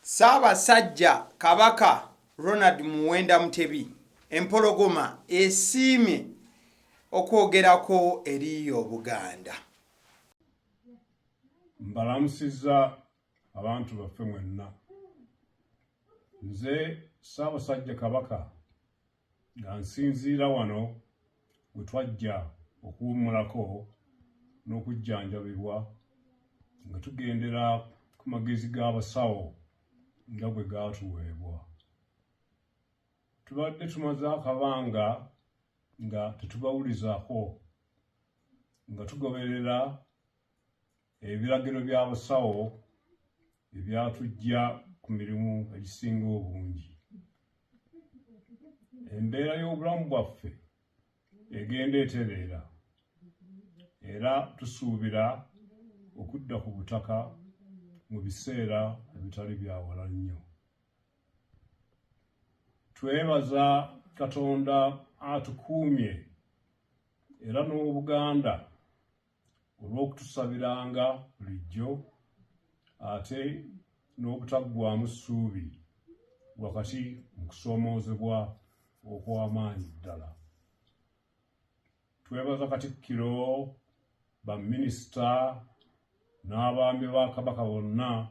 Ssaabasajja Kabaka Ronald Muwenda Mutebi Empologoma esiimye okwogerako eri Obuganda. Mbalamusizza abantu baffe mwenna. Nze Ssaabasajja Kabaka nga nsinziira wano we twajja okuwummulako n'okujjanjabibwa nga tugendera ku magezi g'abasawo nga bwe gaatuweebwa. Tubadde tumaze akabanga nga tetubawulizaako nga tugoberera ebiragiro by'abasawo ebyatuggya ku mirimu egisinga obungi. Embeera y'obulamu bwaffe egenda etereera era tusuubira okudda ku butaka mu biseera ebitali bya wala nnyo. Twebaza Katonda atukuumye era n'Obuganda olw'okutusabiranga bulijjo ate n'obutaggwaamu ssuubi wakati mu kusoomoozebwa okw'amaanyi ddala. Twebaza Katikkiro, baminisita n'abaami ba Kabaka bonna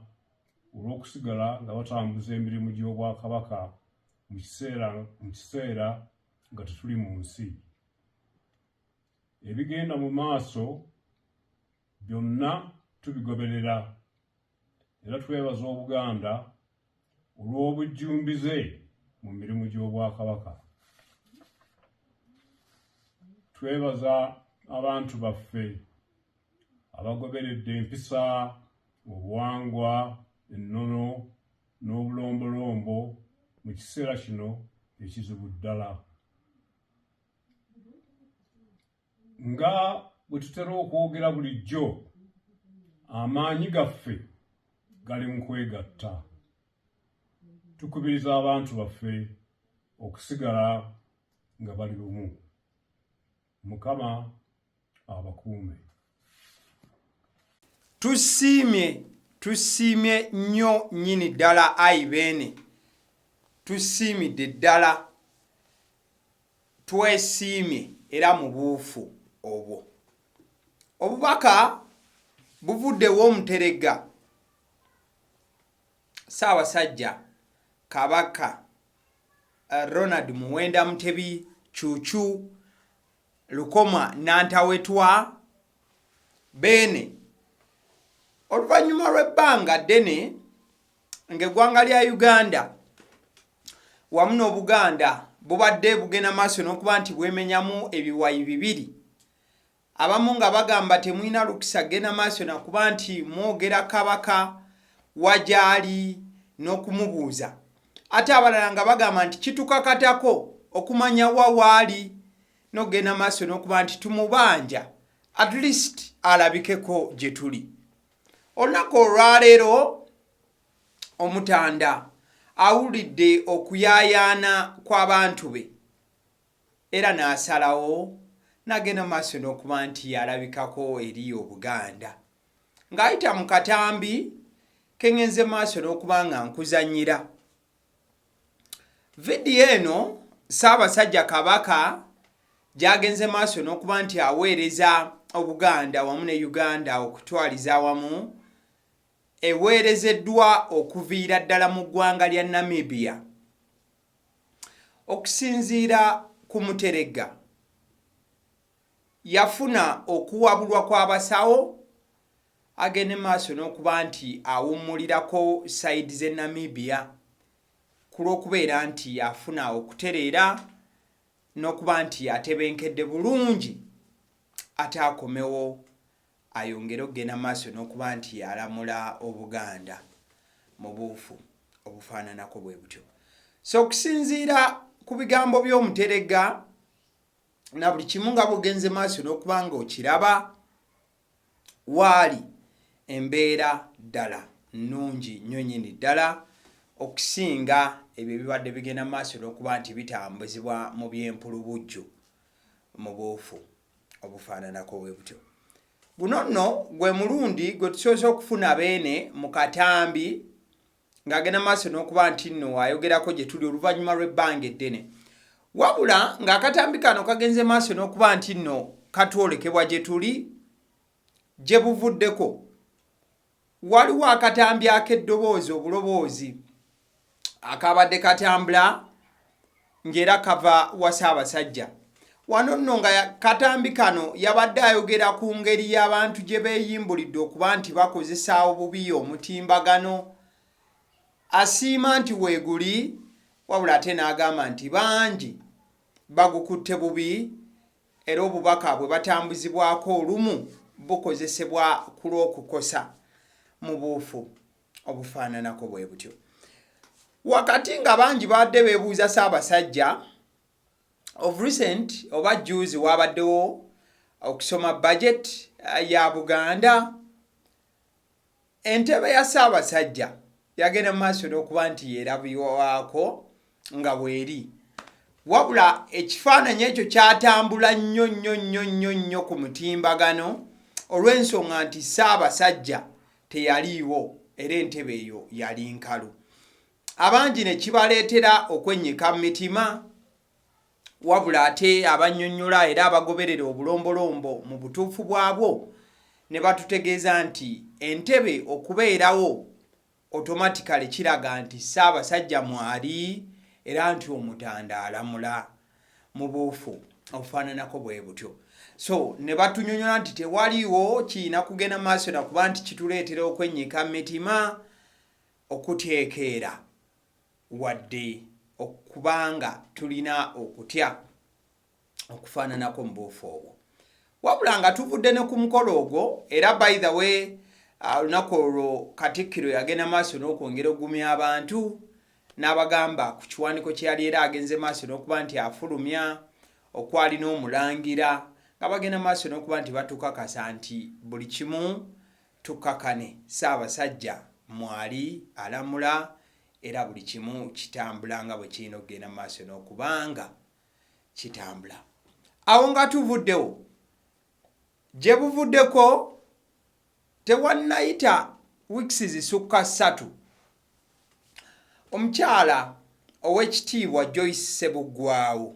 olw'okusigala nga batambuza emirimu gy'Obwakabaka mu kiseera nga tetuli mu nsi. Ebigenda mu maaso byonna tubigoberera era twebaza Obuganda olw'obujjumbize mu mirimu gy'Obwakabaka. Twebaza abantu baffe abagoberedde empisa, obuwangwa, ennono n'obulombolombo mu kiseera kino ekizibu ddala. Nga bwe tutera okwogera bulijjo, amaanyi gaffe gali mu kwegatta. Tukubiriza abantu baffe okusigala nga bali bumu. Mukama abakuume. Tusiimye, tusiimye nnyo nnyini ddala ayi Beene. Tusiimidde ddala. Twesiimye era mu buufu obwo. Obubaka buvudde ew'Omuteregga Ssaabasajja Kabaka Ronald Muwenda Mutebi Cuucu Lukoma Nantawetwa Beene oluvannyuma lw'ebbanga ddene ng'eggwanga lya Uganda wamu n'Obuganda bubadde bugenda maaso n'okuba nti bwemenyamu ebiwayi bibiri, abamu nga bagamba temulina lukusa genda maaso nakuba nti mwogera Kabaka wa gyali n'okumubuuza, ate abalala nga bagamba nti kitukakatako okumanya wa waali n'okugenda maaso n'okuba nti tumubanja at least alabikeko gye tuli. Olunaku olwaleero Omutanda awulidde okuyaayaana kw'abantu be era n'asalawo n'agenda mu maaso n'okuba nti alabikako eri Obuganda ng'ayita mu katambi ke ngenze maaso n'okuba nga nkuzannyira. Vidiyo eno Ssaabasajja Kabaka gy'agenze maaso n'okuba nti aweereza Obuganda wamu ne Uganda okutwaliza awamu eweerezeddwa okuviira ddala mu ggwanga lya Namibia. Okusinziira ku Muteregga, yafuna okuwabulwa kw'abasawo agende maaso n'okuba nti awummulirako sayidi z'e Namibia ku lw'okubeera nti afuna okutereera n'okuba nti atebenkedde bulungi ate akomewo ayongere okugenda mu maaso n'okuba nti alamula Obuganda mu buufu obufaananako bwe butyo. So okusinziira ku bigambo by'Omuteregga na buli kimu nga bw'ogenze maaso n'okuba nga okiraba, waali embeera ddala nnungi nnyo nnyini ddala okusinga ebyo ebibadde bigenda mu maaso n'okuba nti bitambuzibwa mu by'empulubujju mu buufu. obufaananako bwe butyo. Guno nno gwe mulundi gwe tusoose okufuna Beene mu katambi Ng'agenda maaso n'okuba nti nno ayogerako gye tuli oluvannyuma lw'ebbanga eddene. Wabula ng'akatambi kano kagenze maaso n'okuba nti nno katwolekebwa gye tuli gye buvuddeko, waliwo akatambi ak'eddoboozi obuloboozi akabadde katambula ng'era kava wa Ssaabasajja. Wano nno nga katambi kano yabadde ayogera ku ngeri y'abantu gye beeyimbulidde okuba nti bakozesa obubi omutimbagano. Asiima nti weeguli, wabula ate n'agamba nti bangi bagukutte bubi era obubaka bwe batambuzibwako olumu bukozesebwa ku lw'okukosa mu buufu obufaananako bwe butyo. Wakati nga bangi babadde beebuuza Ssaabasajja, of recent oba jjuuzi waabaddewo okusoma budget ya Buganda, entebe ya Ssaabasajja yagenda mu maaso n'okuba nti yerabirwako nga bweri. Wabula ekifaananyi ekyo kyatambula nnyo nnyo nnyo nnyo nnyo ku mutimbagano olw'ensonga nti Ssaabasajja teyaliiwo era entebe eyo yali nkalu. Abangi ne kibaleetera okwennyika mu mitima, wabula ate abannyonnyola era abagoberera obulombolombo mu butuufu bwabwo ne batutegeeza nti entebe okubeerawo automatically kiraga nti Ssaabasajja mwali era nti Omutanda alamula mu buufu obufaananako bwe butyo. So ne batunyonyola nti tewaliiwo kiyina kugenda maaso na kuba nti kituleetera okwennyika mu mitima, okuteekeera wadde okubanga tulina okutya okufaananako mu buufu obwo. Wabula nga tuvudde ne ku mukolo ogwo, era by the way olunaku olwo Katikkiro yagenda maaso n'okwongera okugumya abantu n'abagamba ku kiwandiiko kye yali era agenze maaso n'okuba nti afulumya okwali n'omulangira nga bagenda maaso n'okuba nti batukakasa nti buli kimu tukakane, Ssaabasajja mwali alamula era buli kimu kitambula nga bwe kirina okugenda maaso n'okubanga kitambula. Awo nga tuvuddewo gye buvuddeko tewannayita weeks zisukka ssatu, omukyala ow'ekitiibwa Joyce Ssebuggwawo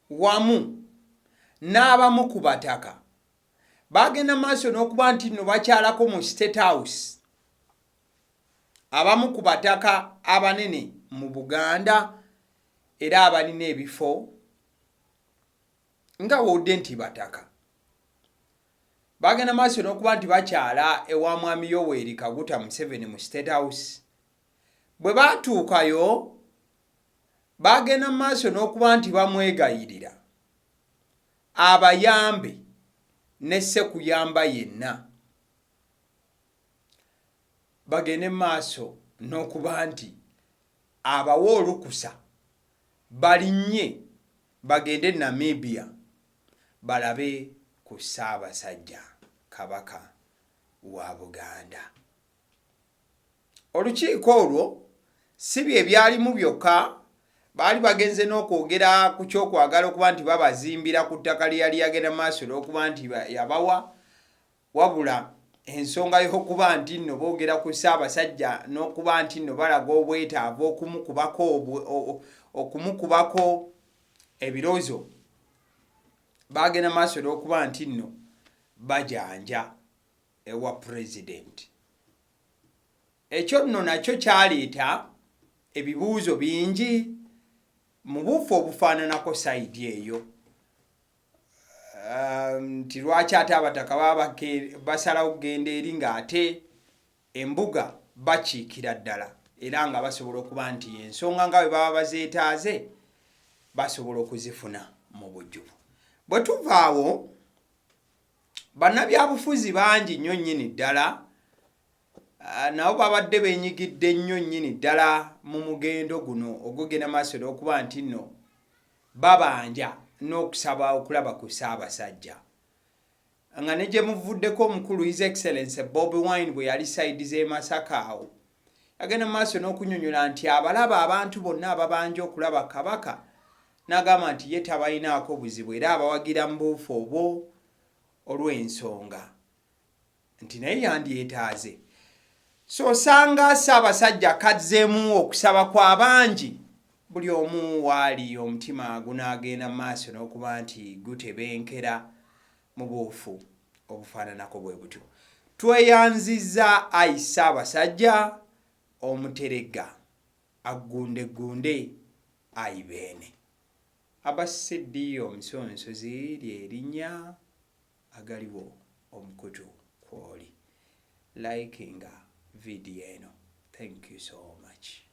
wamu n'abamu ku bataka baagenda maaso n'okuba nti nno bakyalako mu State House. Abamu ku bataka abanene mu Buganda era abalina ebifo nga wowudde nti bataka bagenda maaso n'okuba nti bakyala ewa Mwami Yoweri Kaguta Museveni mu State House. Bwe baatuukayo baagenda maaso n'okuba nti bamwegayirira abayambe ne Ssekuyamba yenna bagende maaso n'okuba nti abawa olukusa balinnye bagende e Namibia balabe ku Ssaabasajja Kabaka wa Buganda. Olukiiko olwo si bye byalimu byokka, baali bagenze n'okwogera ku ky'okwagala okuba nti babazimbira ku ttaka lye yali yagenda maaso n'okuba nti yabawa. Wabula ensonga y'okuba nti nno boogera ku Ssaabasajja n'okuba nti nno balaga obwetaavu okumukubako okumukubako ebirozo, baagenda maaso n'okuba nti nno bajanja ewa Pulezidenti. Ekyo nno nakyo kyaleeta ebibuuzo bingi mu buufu obufaananako sayidi eyo. Nti lwaki ate abataka baba basalawo kugenda eri ng'ate embuga bakiikira ddala era nga basobola okuba nti ensonga nga bwe baba bazeetaaze basobola okuzifuna mu bujjuvu. Bwe tuva awo, bannabyabufuzi bangi nnyo nnyini ddala nabo babadde beenyigidde nnyo nnyini ddala mu mugendo guno ogugenda maaso n'okuba nti nno babanja n'okusaba okulaba ku Ssaabasajja. Nga ne gye muvuddeko omukulu His Excellency Bobi Wine bwe yali sayidi z'e Masaka awo yagenda mu maaso n'okunyonyola nti abalaba abantu bonna ababanja okulaba Kabaka, n'agamba nti ye tabalinaako buzibu era abawagira mu buufu obwo olw'ensonga nti naye yandyetaaze. So osanga Ssaabasajja kazzeemu okusaba kw'abangi buli omu waali omutima gunaagenda mu maaso n'okuba nti gutebenkera mu buufu obufaananako bwe butyo. Tweyanzizza ayi Ssaabasajja Omuteregga aggundeggunde ayi Beene. Abassidi Omusonsozi lye linnya agaliwo omukutu kwoli. Likinga video eno. Thank you so much.